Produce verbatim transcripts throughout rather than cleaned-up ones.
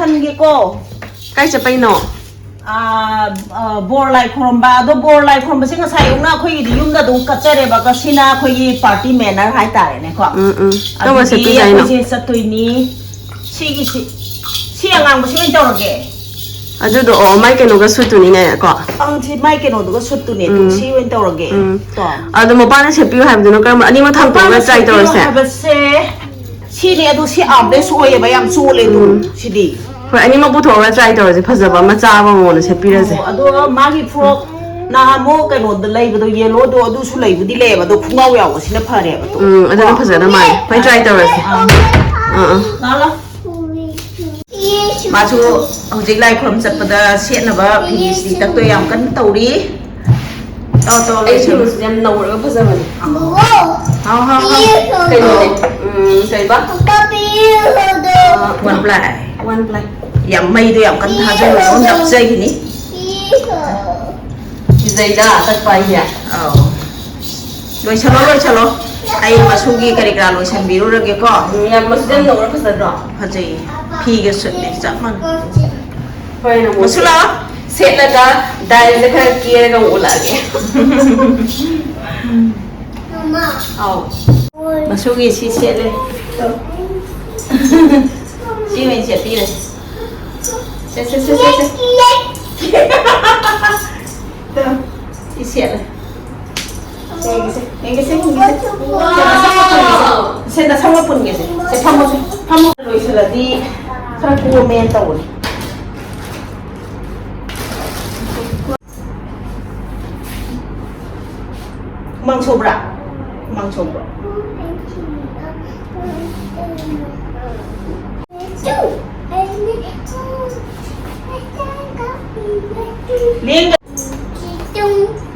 ꯈꯟꯒꯦꯀꯣ꯫ ꯀꯥꯏ ꯆꯠꯄꯩꯅꯣ? ꯑꯥ, ꯑꯥ, ꯕꯣꯔ ꯂꯥꯏ ꯈꯨꯔꯨꯝꯕ꯫ ꯑꯗꯣ ꯕꯣꯔ ꯂꯥꯏ ꯈꯨꯔꯨꯝꯕꯁꯦ ꯉꯁꯥꯏ ꯑꯌꯨꯛꯅ ꯑꯩꯈꯣꯏꯒꯤꯗꯤ ꯌꯨꯝꯗ ꯑꯗꯨꯝ ꯀꯠꯆꯔꯦꯕ꯫ ꯀꯣ, ꯁꯤꯅ ꯑꯩꯈꯣꯏꯒꯤ ꯄꯥꯔꯇꯤ ꯃꯦꯅꯔ ꯍꯥꯏꯇꯥꯔꯦꯅꯦꯀꯣ꯫ ꯎꯝ, ꯎꯝ꯫ ꯀꯔꯝꯕ ꯑꯗꯨꯗꯤ ꯁꯦꯠꯄꯤꯁꯦ ꯍꯥꯏꯅꯣ? ꯑꯩꯈꯣꯏꯁꯦ ꯆꯠꯇꯣꯏꯅꯤ꯫ ꯁꯤꯒꯤꯁꯤ, ꯁꯤ ꯑꯉꯥꯡꯕꯁꯤ ꯑꯣꯏꯅ ꯇꯧꯔꯒꯦ꯫ ꯑꯗꯨꯗꯣ, ꯑꯣ, ꯃꯥꯏ ꯀꯩꯅꯣꯒ ꯁꯨꯠꯇꯨꯅꯤꯅꯦ ꯀꯣ꯫ ꯑꯪ, ꯁꯤ ꯃꯥꯏ ꯀꯩꯅꯣꯗꯨꯒ ꯁꯨꯠꯇꯨꯅꯦ꯫ ꯑꯗꯨ ꯎꯝ꯫ ꯁꯤ ꯑꯣꯏꯅ ꯇꯧꯔꯒꯦ꯫ ꯎꯝ꯫ ꯇꯣ꯫ ꯑꯗꯣ ꯃꯄꯥꯟꯗ ꯁꯦꯠꯄꯤꯌꯨ ꯍꯥꯏꯕꯗꯨꯅ ꯀꯔꯝꯕ? ꯑꯅꯤꯃꯛ ꯊꯥꯡꯇꯣꯛꯑꯒ ꯃꯄꯥꯟꯗ ꯇ꯭ꯔꯥꯏ ꯁꯦꯠꯄꯤꯌꯨ ꯇꯧꯔꯁꯦ꯫ ꯍꯥꯏꯕꯁꯦ ꯁꯤꯅꯦ꯫ ꯑꯗꯨ ꯁꯤ ꯑꯥꯔꯝꯔꯦꯁ ꯑꯣꯏꯌꯦꯕ, ꯌꯥꯝ ꯆꯣꯠꯂꯦ꯫ ꯑꯗꯨ ꯎꯝ꯫ ꯁꯤꯗꯤ꯫ ꯍꯣꯏ, ꯑꯅꯤꯃꯛ ꯄꯨꯊꯣꯛꯑꯒ ꯇ꯭ꯔꯥꯏ ꯇꯧꯔꯁꯦ, ꯐꯖꯕ ꯑꯃ ꯆꯥꯕ ꯃꯑꯣꯡꯗ ꯁꯦꯠꯄꯤꯔꯁꯦ꯫ ꯑꯣ, ꯑꯗꯣ ꯃꯥꯒꯤ ꯐ꯭ꯔꯣꯛ ꯅꯍꯥꯟꯃꯨꯛ ꯀꯩꯅꯣꯗ ꯂꯩꯕꯗꯣ, ꯌꯦꯂꯣꯗꯣ, ꯑꯗꯨꯁꯨ ꯂꯩꯕꯨꯗꯤ ꯂꯩꯌꯦꯕ, ꯑꯗꯣ ꯈꯣꯡꯒ꯭ꯔꯥꯎ ꯌꯥꯎꯕꯁꯤꯅ ꯐꯔꯦꯕ꯫ ꯑꯗꯣ ꯎꯝ, ꯑꯗꯨꯅ ꯐꯖꯅ ꯃꯥꯜꯂꯦ꯫ ꯍꯣꯏ, ꯇ꯭ꯔꯥꯏ ꯇꯧꯔꯁꯦ꯫ ꯑꯥ, ꯑꯥ꯫ ꯂꯥꯛꯑꯣ, ꯂꯥꯛꯑꯣ꯫ ꯃꯥꯁꯨ ꯍꯧꯖꯤꯛ ꯂꯥꯏ ꯈꯨꯔꯨꯝ ꯆꯠꯄꯗ ꯁꯦꯠꯅꯕ ꯐꯤꯔꯤꯁꯇꯤ ꯇꯛꯇꯣ ꯌꯥꯝ ꯀꯟꯅ ꯇꯧꯔꯤ꯫ ꯇꯧ, ꯇꯧ, ꯑꯩ ꯂꯣꯏꯁꯤꯜꯂꯣ꯫ ꯐꯤꯔꯣꯜꯁꯦ ꯌꯥꯝ ꯅꯧꯔꯒ ꯐꯖꯕꯅꯦ꯫ ꯍꯥꯎ, ꯍꯥꯎ, ꯍꯥꯎ꯫ ꯀꯩꯅꯣꯅꯦ? ꯎꯝ, ꯀꯩꯕ? One ply. One ply. ꯌꯥꯝ ꯃꯩꯗꯣ ꯌꯥꯝ ꯀꯟꯅ ꯊꯥꯖꯤꯜꯂꯨꯅꯨ, ꯅꯞꯆꯈꯤꯅꯤ꯫ ꯀꯤꯖꯩꯗ ꯇꯠꯄ ꯍꯥꯏꯁꯦ꯫ ꯑꯧ꯫ ꯂꯣꯏꯁꯜꯂꯣ, ꯂꯣꯏꯁꯜꯂꯣ꯫ ꯑꯩ ꯃꯁꯨꯒꯤ ꯀꯔꯤ ꯀꯔꯥ ꯂꯣꯏꯁꯟꯕꯤꯔꯨꯔꯒꯦꯀꯣ꯫ ꯎꯝ, ꯌꯥꯝ ꯃꯁꯤꯗ ꯅꯧꯔ ꯐꯖꯗ꯭ꯔꯣ? ꯐꯖꯩꯌꯦ꯫ ꯐꯤꯒ ꯁꯨꯠꯅꯦ, ꯆꯞ ꯃꯥꯟꯅꯩ꯫ ꯍꯣꯏ, ꯅꯪ ꯃꯁꯨ ꯂꯥꯛꯑꯣ꯫ ꯁꯦꯠꯂꯒ ꯗꯥꯏꯁꯦ ꯈꯔ ꯀꯦꯔꯒ ꯑꯃꯨꯛ ꯎꯠꯂꯛꯑꯒꯦ꯫ ꯑꯧ꯫ ꯃꯁꯨꯒꯤ ꯁꯤ ꯁꯦꯠꯂꯦ꯫ ꯁꯤ ꯑꯣꯏꯅ ꯁꯦꯠꯄꯤꯔꯦ꯫ ꯁꯦ, ꯁꯦ, ꯁꯦ, ꯁꯦ, ꯁꯦ꯫ ꯁꯤ ꯁꯦꯠꯂꯦ꯫ ꯌꯦꯡꯒꯦꯁꯦ, ꯌꯦꯡꯒꯦꯁꯦ, ꯌꯦꯡꯒꯦꯁꯦ꯫ ꯁꯦ, ꯅꯁꯝꯒ ꯄꯨꯟꯒꯦꯁꯦ꯫ ꯁꯦ, ꯅꯁꯝꯒ ꯄꯨꯟꯒꯦꯁꯦ꯫ ꯁꯦ, ꯐꯝꯃꯣ, ꯁꯦ, ꯐꯝꯃꯣ꯫ ꯂꯣꯏꯁꯤꯜꯂꯗꯤ ꯈꯔ ꯀꯣꯝꯃꯦꯅ ꯇꯧꯕꯅꯦ꯫ ꯍꯨꯃꯥꯡ ꯁꯧꯕ꯭ꯔꯥ? ꯍꯨꯃꯥꯡ ꯁꯧꯕ꯭ꯔꯣ? ꯂꯦꯡꯒ-,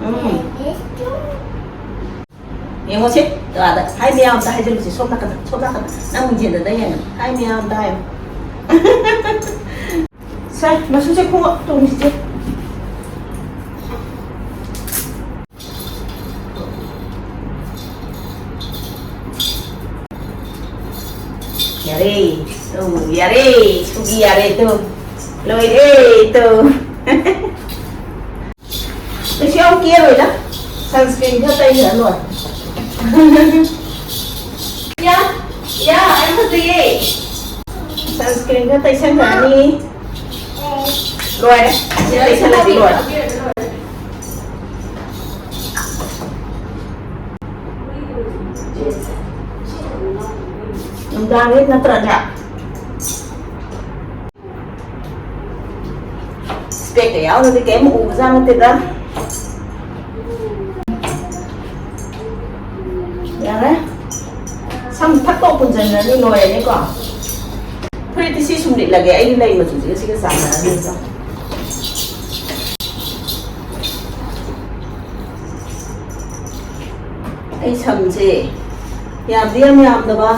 ꯎꯝ꯫ ꯌꯦꯡꯉꯣꯁꯦ, ꯑꯥꯗ꯫ ꯍꯥꯏ ꯃꯌꯥꯝ ꯑꯝꯇ ꯍꯥꯏꯖꯤꯜꯂꯨꯁꯦ, ꯁꯣꯝ ꯅꯥꯀꯟꯗ, ꯁꯣꯝ ꯅꯥꯀꯟꯗ꯫ ꯅꯪ ꯃꯤꯡꯁꯦꯟꯗ ꯌꯦꯡꯉꯣ꯫ ꯍꯥꯏ ꯃꯌꯥꯝ ꯑꯝꯇ ꯍꯥꯏꯌꯣ꯫ ꯁꯦ, ꯃꯁꯨꯁꯦ ꯈꯣꯡꯎꯞ ꯇꯣꯡꯁꯤꯁꯦ꯫ ꯌꯥꯔꯦ꯫ ꯇꯨ, ꯌꯥꯔꯦ, ꯁꯨꯒꯤ ꯌꯥꯔꯦ, ꯇꯨ꯫ ꯂꯣꯏꯔꯦ, ꯇꯨ꯫ ꯀꯩꯁꯨ ꯌꯥꯝ ꯀꯦꯔꯣꯏꯗ꯫ Sunscreen ꯈꯔ ꯇꯩꯈ꯭ꯔ ꯂꯣꯏꯔꯦ꯫ ꯌꯥ, ꯌꯥ, ꯌꯥꯝ ꯐꯖꯩꯌꯦ꯫ Sunscreen ꯈꯔ ꯇꯩꯁꯟꯈ꯭ꯔꯅꯤ꯫ ꯂꯣꯏꯔꯦ꯫ ꯁꯤ ꯇꯩꯁꯜꯂꯗꯤ ꯂꯣꯏꯔꯦ꯫ ꯅꯨꯡꯗꯥꯡꯗꯤ ꯅꯠꯇ꯭ꯔꯅꯦ? Specꯀ ꯌꯥꯎꯗ꯭ꯔꯗꯤ ꯀꯩꯝ ꯎꯕꯖꯥꯠ ꯅꯠꯇꯦꯗ꯫ ꯌꯥꯔꯦ꯫ ꯁꯝ ꯊꯛꯇꯣꯛ ꯄꯨꯟꯁꯤꯟꯈ꯭ꯔꯅꯤ, ꯂꯣꯏꯔꯅꯤꯀꯣ꯫ ꯐꯨꯔꯤꯠꯇꯤ ꯁꯤ ꯁꯨꯝ ꯂꯤꯠꯂꯒꯦ, ꯑꯩꯒꯤ ꯂꯩ ꯃꯆꯨꯁꯤꯒ ꯁꯤꯒ ꯆꯥꯟꯅꯔꯅꯤꯀꯣ꯫ ꯑꯩ ꯁꯝꯁꯦ ꯌꯥꯝꯗꯤ ꯌꯥꯝ ꯌꯥꯝꯗꯕ,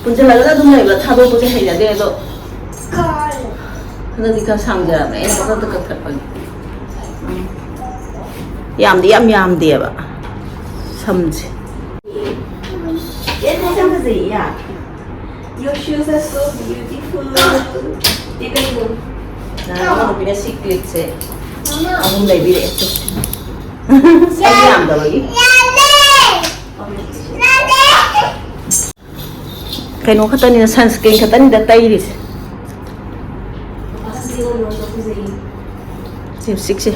ꯄꯨꯟꯁꯤꯜꯂꯒ ꯑꯗꯨꯝ ꯂꯩꯕ, ꯊꯥꯗꯣꯛꯄꯁꯦ ꯍꯩꯅꯗꯦ꯫ ꯑꯗꯣ ꯍꯟꯗꯛꯇꯤ ꯈꯔ ꯁꯥꯡꯖꯔꯕꯅꯦ, ꯑꯩꯅ ꯄꯪꯀꯛꯇ ꯀꯛꯊꯠꯄꯅꯦ꯫ ꯎꯝ꯫ ꯌꯥꯝꯗꯤ ꯌꯥꯝ ꯌꯥꯝꯗꯦꯕ ꯁꯝꯁꯦ꯫ Yes, ꯌꯥꯝ ꯐꯖꯩꯌꯦ꯫ Your shoes are so beautiful. ꯅꯅꯥꯎꯅꯨꯄꯤꯅ ꯁꯤ ꯀ꯭ꯂꯤꯞꯁꯦ ꯑꯍꯨꯝ ꯂꯩꯕꯤꯔꯛꯑꯦ꯫ ꯁꯝ ꯌꯥꯝꯗꯕꯒꯤ꯫ ꯀꯩꯅꯣ ꯈꯛꯇꯅꯤꯗ, sunscreen ꯈꯛꯇꯅꯤꯗ ꯇꯩꯔꯤꯁꯦ꯫ Lipstickꯁꯦ꯫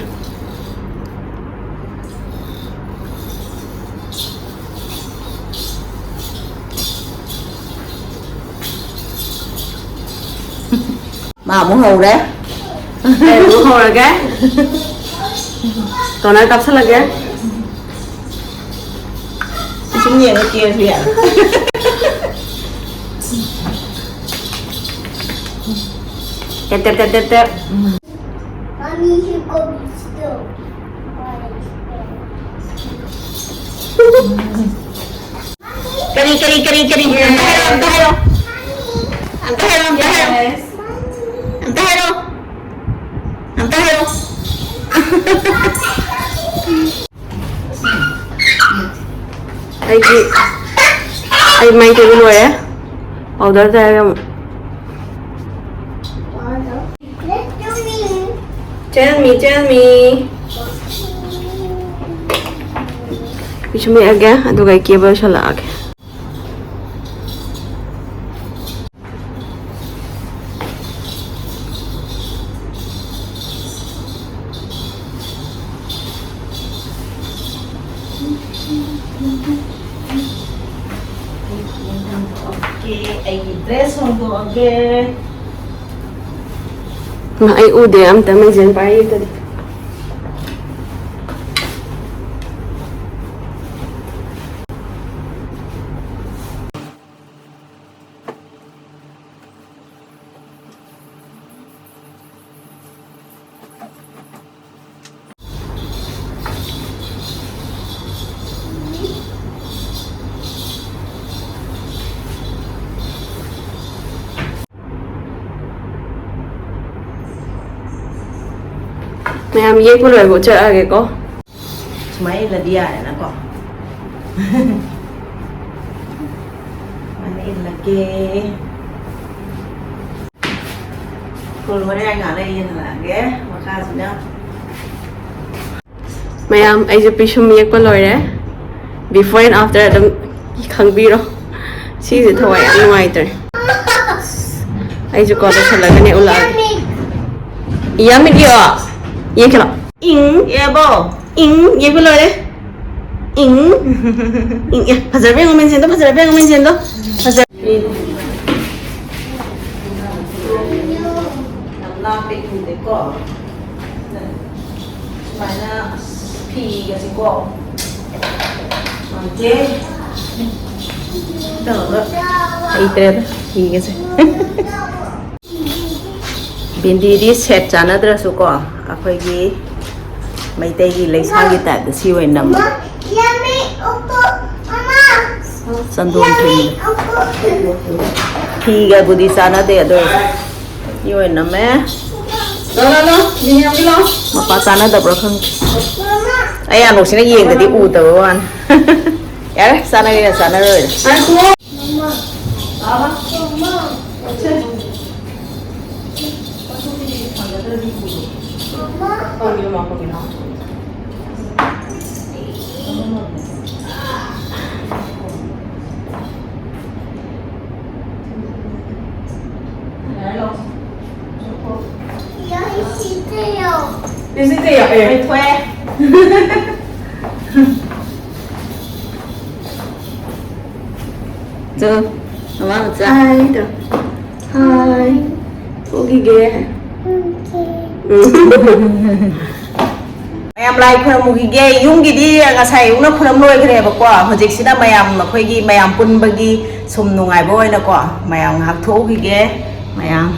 ꯃꯥ ꯑꯃꯨꯛ ꯍꯧꯔꯦ꯫ ꯑꯩ ꯑꯃꯨꯛ ꯍꯧꯔꯒꯦ꯫ Toner ꯀꯥꯞꯁꯜꯂꯒꯦ꯫ ꯁꯨꯝ ꯌꯦꯡꯉ ꯀꯦꯔꯁꯨ ꯌꯥꯔꯦ꯫ ꯇꯦꯞ, ꯇꯦꯞ, ꯇꯦꯞ, ꯇꯦꯞ, ꯇꯦꯞ꯫ Mommy, you go still. ꯀꯔꯤ, ꯀꯔꯤ, ꯀꯔꯤ, ꯀꯔꯤ? ꯑꯝꯇ ꯍꯥꯏꯔꯣ, ꯑꯝꯇ ꯍꯥꯏꯔꯣ꯫ ꯑꯝꯇ ꯍꯥꯏꯔꯣ, ꯑꯝꯇ ꯍꯥꯏꯔꯣ꯫ Yes. ꯑꯝꯇ ꯍꯥꯏꯔꯣ꯫ ꯑꯝꯇ ꯍꯥꯏꯔꯣ꯫ ꯑꯩꯒꯤ, ꯑꯩ ꯃꯥꯏ ꯇꯩꯕ ꯂꯣꯏꯔꯦ꯫ Powder ꯇꯩꯔꯒ ꯑꯃꯨꯛ Tell me, tell me. ꯄꯤꯁꯨꯝ ꯌꯦꯛꯑꯒꯦ, ꯑꯗꯨꯒ ꯑꯩ ꯀꯦꯕ ꯂꯣꯏꯁꯜꯂꯛꯑꯒꯦ꯫ ꯑꯣꯀꯦ, ꯑꯩꯒꯤ ꯗ꯭ꯔꯦꯁ ꯍꯣꯡꯗꯣꯛꯑꯒꯦ꯫ ꯃꯥ, ꯑꯩ ꯎꯗꯦ ꯑꯝꯇ ꯃꯩꯁꯦ ꯄꯥꯏꯔꯤꯗꯗꯤ꯫ ꯃꯌꯥꯝ ꯌꯦꯛꯄ ꯂꯣꯏꯕ ꯆꯠꯂꯛꯑꯒꯦꯀꯣ꯫ ꯁꯨꯃꯥꯏꯅ ꯏꯜꯂꯗꯤ ꯌꯥꯔꯦꯅꯀꯣ꯫ ꯁꯨꯃꯥꯏꯅ ꯏꯜꯂꯒꯦ꯫ ꯁ꯭ꯀꯨꯜ ꯍꯣꯔꯦꯟ ꯑꯩ ꯉꯥꯏꯍꯥꯛ ꯂꯩ ꯌꯦꯡꯍꯜꯂꯛꯑꯒꯦ꯫ ꯃꯈꯥꯁꯤꯅ ꯃꯌꯥꯝ, ꯑꯩꯁꯨ ꯄꯤꯁꯨꯝ ꯌꯦꯛꯄ ꯂꯣꯏꯔꯦ꯫ Before and after ꯑꯗꯨꯝ ꯈꯪꯕꯤꯔꯣ꯫ ꯁꯤꯁꯦ ꯊꯋꯥꯏ ꯌꯥꯝ ꯅꯨꯡꯉꯥꯏꯇ꯭ꯔꯦ꯫ ꯑꯩꯁꯨ ꯀꯣ ꯂꯣꯏꯁꯜꯂꯒꯅꯦ ꯎꯠꯂꯛꯑꯒꯦ꯫ ꯌꯥꯝꯃꯤꯗꯤꯌꯣ꯫ ꯌꯦꯛꯈꯤꯔꯣ꯫ ꯏꯪ꯫ ꯌꯦꯕꯣ꯫ ꯏꯪ꯫ ꯌꯦꯛꯄ ꯂꯣꯏꯔꯦ꯫ ꯏꯪ꯫ ꯏꯪ꯫ ꯑꯦ, ꯐꯖꯔꯕ ꯌꯦꯡꯉꯣ ꯃꯤꯡꯁꯦꯟꯗꯣ, ꯐꯖꯔꯕ ꯌꯦꯡꯉꯣ ꯃꯤꯡꯁꯦꯟꯗꯣ꯫ ꯐꯖ- ꯌꯥꯝ ꯂꯥꯞꯄꯦ ꯏꯪꯗꯦꯀꯣ꯫ ꯁꯨꯃꯥꯏꯅ ꯐꯤꯒꯁꯦꯀꯣ꯫ ꯅꯨꯡꯉꯥꯏꯇꯦ꯫ ꯇꯧꯔꯒ ꯍꯩꯇ꯭ꯔꯦꯗ ꯐꯤꯒꯁꯦ꯫ ꯕꯤꯟꯗꯤꯗꯤ ꯁꯦꯠ ꯆꯥꯟꯅꯗ꯭ꯔꯁꯨꯀꯣ, ꯑꯩꯈꯣꯏꯒꯤ ꯃꯩꯇꯩꯒꯤ ꯂꯩꯁꯥꯒꯤ ꯇꯥꯏꯞꯇ ꯁꯤ ꯑꯣꯏꯅ ꯅꯝꯃꯦ꯫ ꯆꯟꯗꯣꯟ ꯊꯤꯟꯕ꯫ ꯐꯤꯒꯕꯨꯗꯤ ꯆꯥꯟꯅꯗꯦ, ꯑꯗꯨ ꯑꯣꯏꯔꯁꯨ ꯁꯤ ꯑꯣꯏꯅ ꯅꯝꯃꯦ꯫ ꯃꯄꯥ ꯆꯥꯟꯅꯗꯕ꯭ꯔꯥ ꯈꯪꯗꯦ꯫ ꯑꯩ ꯑꯅꯣꯛꯁꯤꯅ ꯌꯦꯡꯗꯗꯤ ꯎꯗꯕ ꯋꯥꯅꯤ꯫ ꯌꯥꯔꯦ, ꯆꯥꯟꯅꯒꯦꯔꯥ ꯆꯥꯟꯅꯔꯣꯏꯔꯥ꯫ ꯃꯃꯥ, ꯕꯥꯕꯥ, ꯃꯃꯥ, ꯁꯦ꯫ ꯂꯤꯞꯁꯇꯤꯛꯇ ꯌꯥꯎ-, ꯑꯦ, ꯊꯣꯛꯑꯦ꯫ ꯆꯣ, ꯃꯃꯥ ꯃꯆꯥ꯫ ꯍꯥꯏ ꯇꯧ꯫ ꯍꯥꯏ꯫ ꯊꯣꯛꯈꯤꯒꯦ꯫ ꯃꯌꯥꯝ ꯂꯥꯏ ꯈꯨꯔꯨꯝꯃꯨꯈꯤꯒꯦ꯫ ꯌꯨꯝꯒꯤꯗꯤ ꯉꯁꯥꯏ ꯑꯌꯨꯛꯅ ꯈꯨꯔꯨꯝ ꯂꯣꯏꯈ꯭ꯔꯦꯕꯀꯣ꯫ ꯍꯧꯖꯤꯛꯁꯤꯅ ꯃꯌꯥꯝ, ꯑꯩꯈꯣꯏꯒꯤ ꯃꯌꯥꯝ ꯄꯨꯟꯕꯒꯤ ꯁꯨꯝ ꯅꯨꯡꯉꯥꯏꯕ ꯑꯣꯏꯅꯀꯣ, ꯃꯌꯥꯝ ꯉꯥꯏꯍꯥꯛ ꯊꯣꯛꯎꯈꯤꯒꯦ꯫ ꯃꯌꯥꯝ꯫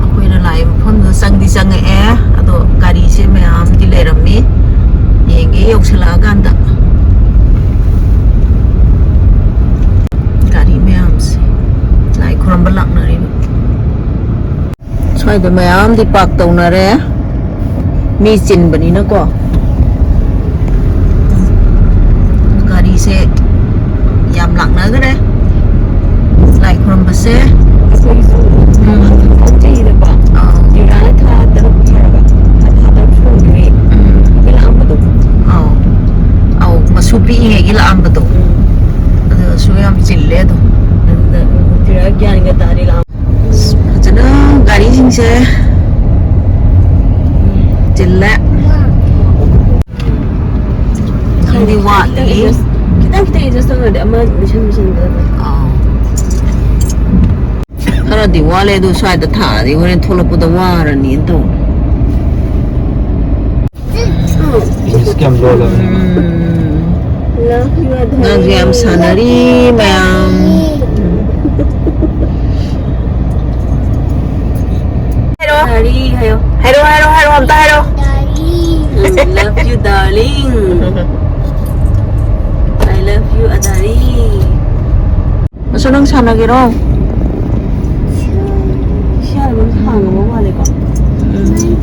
ꯑꯩꯈꯣꯏꯅ ꯂꯥꯛꯏ ꯃꯐꯝꯗꯨ ꯆꯪꯗꯤ ꯆꯪꯉꯛꯑꯦ, ꯑꯗꯣ ꯒꯥꯔꯤꯁꯦ ꯃꯌꯥꯝꯗꯤ ꯂꯩꯔꯝꯃꯤ꯫ ꯌꯦꯡꯒꯦ ꯌꯧꯁꯜꯂꯛꯑꯀꯥꯟꯗ꯫ ꯒꯥꯔꯤ ꯃꯌꯥꯝꯁꯦ ꯂꯥꯏ ꯈꯨꯔꯝꯕ ꯂꯥꯛꯅꯔꯤꯕ꯫ ꯁ꯭ꯋꯥꯏꯗ ꯃꯌꯥꯝꯗꯤ ꯄꯥꯔꯛ ꯇꯧꯅꯔꯦ, ꯃꯤ ꯆꯤꯟꯕꯅꯤꯅꯀꯣ꯫ ꯒꯥꯔꯤꯁꯦ ꯌꯥꯝ ꯂꯥꯛꯅꯈ꯭ꯔꯦ ꯂꯥꯏ ꯈꯨꯔꯨꯝꯕꯁꯦ꯫ ꯑꯩꯈꯣꯏꯒꯤꯁꯨ ꯎꯝ꯫ ꯃꯃꯥꯡ ꯆꯍꯤꯗꯀꯣ ꯑꯥꯎ꯫ ꯌꯨꯔꯥꯅ ꯊꯥ ꯇꯔꯨꯛ ꯐꯥꯔꯕ, ꯊꯥ ꯇꯔꯨꯛ ꯁꯨꯔꯝꯈꯤꯔꯣꯏ꯫ ꯎꯝ꯫ ꯑꯩꯈꯣꯏ ꯂꯥꯛꯑꯝꯕꯗꯣ꯫ ꯑꯥꯎ꯫ ꯑꯥꯎ, ꯃꯁꯨ ꯄꯤꯛꯏꯉꯩꯒꯤ ꯂꯥꯛꯑꯝꯕꯗꯣ꯫ ꯎꯝ꯫ ꯑꯗꯨꯗꯁꯨ ꯌꯥꯝ ꯆꯤꯜꯂꯦ ꯑꯗꯨꯝ꯫ ꯑꯗꯨꯗ ꯌꯨꯔꯥ ꯒ꯭ꯌꯥꯟꯒ ꯇꯥꯗꯦ ꯂꯥꯛꯑꯝꯕ꯫ ꯐꯖꯅ ꯒꯥꯔꯤꯁꯤꯡꯁꯦ ꯆꯤꯜꯂꯦ꯫ ꯈꯔꯗꯤ ꯋꯥꯠꯂꯤ꯫ ꯈꯤꯇꯪ, ꯈꯤꯇꯪ adjust ꯇꯧꯅꯔꯗꯤ ꯑꯃ ꯂꯤꯁꯟ ꯂꯤꯁꯟꯒꯗꯕꯅꯤ꯫ ꯑꯥꯎ꯫ ꯈꯔꯗꯤ ꯋꯥꯠꯂꯦ ꯑꯗꯨ ꯁ꯭ꯋꯥꯏꯗ ꯊꯥꯔꯗꯤ ꯍꯣꯔꯦꯟ ꯊꯣꯛꯂꯛꯄꯗ ꯋꯥꯔꯅꯤꯅ ꯇꯧ꯫ English ꯀꯌꯥꯝ ꯂꯣꯜꯂꯕꯅꯦ ꯃꯥ? ꯎꯝ꯫ Love you, ꯑꯉꯥꯡꯁꯨ ꯌꯥꯝ ꯁꯥꯟꯅꯔꯤ ꯃꯌꯥꯝ꯫ ꯍꯥꯏꯔꯣ꯫ Darling ꯍꯥꯏꯌꯣ꯫ ꯍꯥꯏꯔꯣ, ꯍꯥꯏꯔꯣ, ꯍꯥꯏꯔꯣ, ꯑꯝꯇ ꯍꯥꯏꯔꯣ꯫ Darling꯫ I love you, darling. I love you, ꯑꯗꯥꯔꯤ꯫ ꯑꯁꯣ, ꯅꯪ ꯁꯥꯟꯅꯒꯦꯔꯣ? ꯁꯤ ꯍꯥꯟꯅ ꯍꯥꯡꯉꯕ ꯃꯥꯜꯂꯦꯀꯣ? ꯎꯝ꯫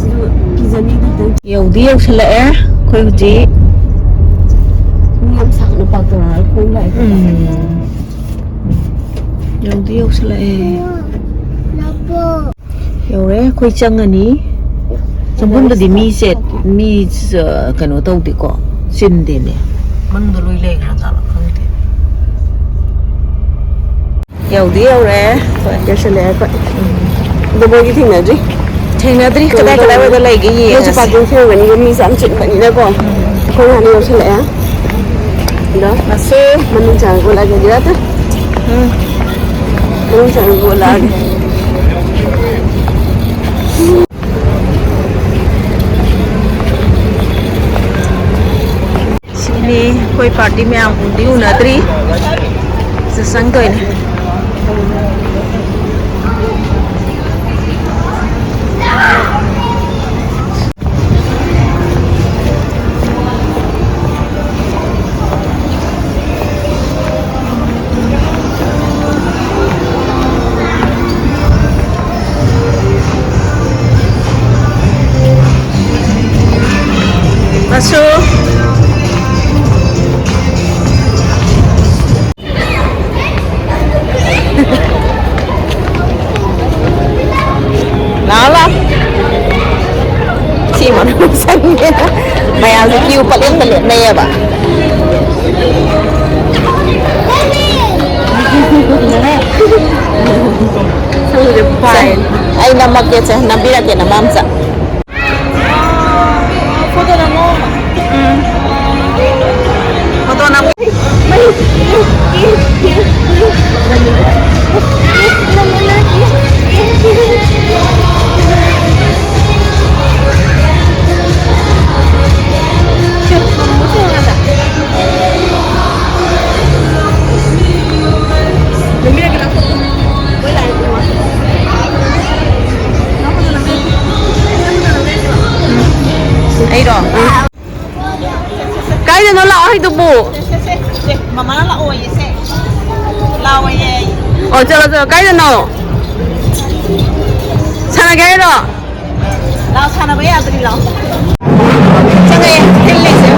ꯑꯗꯨ ꯀꯤꯖꯅꯤꯗ ꯈꯤꯇꯪ꯫ ꯌꯧꯗꯤ ꯌꯧꯁꯜꯂꯛꯑꯦ ꯑꯩꯈꯣꯏ ꯍꯧꯖꯤꯛ꯫ ꯃꯤ ꯌꯥꯝ ꯁꯥꯡꯅ ꯄꯥꯛ ꯇꯧꯔꯒ ꯈꯣꯡ ꯂꯥꯛꯑꯦ꯫ ꯎꯝ꯫ ꯌꯧꯗꯤ ꯌꯧꯁꯜꯂꯛꯑꯦ꯫ ꯂꯥꯛꯄꯣ꯫ ꯌꯧꯔꯦ, ꯑꯩꯈꯣꯏ ꯆꯪꯉꯅꯤ꯫ ꯆꯪꯐꯝꯗꯗꯤ ꯃꯤꯁꯦ, ꯃꯤ, ꯑ, ꯀꯩꯅꯣ ꯇꯧꯗꯦꯀꯣ, ꯆꯤꯟꯗꯦꯅꯦ꯫ ꯃꯅꯨꯡꯗ ꯂꯣꯏ ꯂꯩꯈ꯭ꯔꯖꯥꯠꯂꯣ ꯈꯪꯗꯦ꯫ ꯌꯧꯗꯤ ꯌꯧꯔꯦ꯫ ꯌꯧꯁꯜꯂꯛꯑꯦ ꯑꯩꯈꯣꯏ꯫ ꯑꯗꯣ ꯃꯣꯏꯗꯤ ꯊꯦꯡꯅꯗ꯭ꯔꯤ꯫ ꯊꯦꯡꯅꯗ꯭ꯔꯤ꯫ ꯀꯩꯅꯣ ꯀꯗꯥꯏ ꯇꯧꯔꯦ꯫ ꯀꯗꯥꯏꯋꯥꯏꯗ ꯂꯩꯒꯦ ꯃꯣꯏꯁꯨ ꯌꯦꯡꯉꯁꯤ꯫ Parking ꯁꯦꯝꯒꯅꯤꯕ, ꯃꯤꯁꯦ ꯌꯥꯝ ꯆꯤꯟꯕꯅꯤꯅꯀꯣ꯫ ꯎꯝ꯫ ꯑꯩꯈꯣꯏ ꯍꯥꯟꯅ ꯌꯧꯁꯜꯂꯛꯑꯦ꯫ ꯑꯗꯣ ꯃꯁꯨ꯫ ꯃꯅꯨꯡ ꯆꯪꯉꯒ ꯎꯠꯂꯛꯑꯒꯦ꯫ ꯎꯝ꯫ ꯃꯅꯨꯡ ꯆꯪꯉꯒ ꯎꯠꯂꯛꯑꯒꯦ꯫ ꯁꯤꯅꯤ ꯑꯩꯈꯣꯏ party ꯃꯌꯥꯝ ꯎꯗꯤ ꯎꯅꯗ꯭ꯔꯤ꯫ ꯁꯤ ꯆꯪꯗꯣꯏꯅꯦ꯫ ꯃꯁꯨ꯫ ꯂꯥꯛꯑꯣ, ꯂꯥꯛꯑꯣ꯫ ꯁꯤ ꯃꯅꯨꯡ ꯆꯪꯉꯦ꯫ ꯃꯌꯥꯝꯁꯦ queue ꯄꯠꯂꯦꯞꯇ ꯂꯦꯞꯅꯩꯌꯦꯕ꯫ ꯁꯦ, ꯑꯩ ꯅꯝꯃꯛꯀꯦꯁꯦ, ꯅꯝꯕꯤꯔꯛꯀꯦ ꯅꯃꯥꯝꯆꯥ꯫ ꯐꯣꯇꯣ ꯅꯝꯃꯣ꯫ ꯎꯝ꯫ ꯐꯣꯇꯣ ꯅꯝ-, ꯑꯩꯔꯣ? ꯀꯥꯏꯗꯅꯣ ꯂꯥꯛꯑꯣ ꯍꯥꯏꯗꯨꯕꯨ? ꯁꯦ, ꯁꯦ, ꯁꯦ, ꯁꯦ, ꯃꯃꯥꯅ ꯂꯥꯛꯑꯣꯌꯦ, ꯁꯦ꯫ ꯂꯥꯛꯑꯣꯌꯦ꯫ ꯑꯣ, ꯆꯠꯂꯣ, ꯆꯠꯂꯣ꯫ ꯀꯥꯏꯗꯅꯣ? ꯁꯥꯟꯅꯒꯦ ꯍꯥꯏꯔꯣ? ꯂꯥꯛꯑꯣ, ꯁꯥꯟꯅꯕ ꯌꯥꯗ꯭ꯔꯤ, ꯂꯥꯛꯑꯣ꯫ ꯆꯪꯉꯛꯑꯦ, ꯊꯤꯜꯂꯤꯁꯦ꯫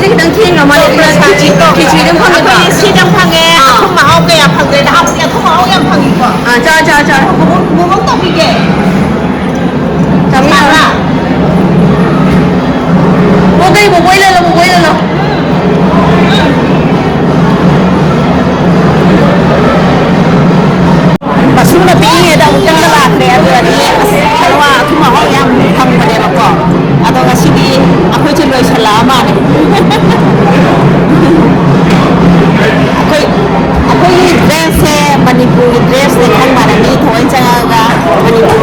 ꯈꯤꯇꯪ ꯊꯦꯡꯈ꯭ꯔ ꯃꯥꯜꯂꯦ꯫ ꯈꯦꯆ꯭ꯔꯤꯗꯣ ꯈꯪꯉꯦꯀꯣ? ꯑꯩꯈꯣꯏ ꯁꯤꯗꯪ ꯐꯪꯉꯦ꯫ ꯑꯥ꯫ ꯑꯊꯨꯝ ꯃꯍꯥꯎ ꯀꯌꯥ ꯐꯪꯗ꯭ꯔꯦ꯫ ꯅꯍꯥꯟꯃꯨꯛꯇꯤ ꯑꯊꯨꯝ ꯃꯍꯥꯎ ꯌꯥꯝ ꯐꯪꯉꯤꯀꯣ꯫ ꯑꯥ, ꯆꯥ, ꯆꯥ, ꯆꯥ꯫ ꯃꯣꯃꯣ, ꯃꯣꯃꯣ ꯇꯧꯕꯤꯒꯦ꯫ ꯆꯥꯃꯤꯟꯅꯔꯣ꯫ ꯌꯥꯕ꯭ꯔꯥ? ꯃꯣꯃꯣ ꯀꯩ, ꯃꯣꯃꯣ ꯂꯩꯔꯣ, ꯃꯣꯃꯣ ꯂꯩꯔꯣ꯫ ꯃꯁꯨꯅ ꯄꯤꯛꯏꯉꯩꯗ ꯑꯃꯨꯛꯇꯪꯒ ꯂꯥꯛꯈ꯭ꯔꯦ, ꯑꯗꯨꯗꯗꯤ ꯑꯁ, ꯍꯂꯨꯋꯥ ꯑꯊꯨꯝ ꯑꯍꯥꯎ ꯌꯥꯝ ꯐꯪꯕꯅꯦꯕꯀꯣ꯫ ꯑꯗꯣ ꯉꯁꯤꯗꯤ ꯑꯩꯈꯣꯏꯁꯨ ꯂꯣꯏꯁꯜꯂꯛꯑ ꯃꯥꯜꯂꯦ꯫ ꯑꯩꯈꯣꯏ, ꯑꯩꯈꯣꯏꯒꯤ ꯗ꯭ꯔꯦꯁꯁꯦ ꯃꯅꯤꯄꯨꯔꯒꯤ ꯗ꯭ꯔꯦꯁꯅꯦ ꯈꯟꯕꯗ ꯃꯤ ꯊꯑꯣꯏ ꯆꯪꯉꯒ ꯃꯅꯤꯄꯨꯔ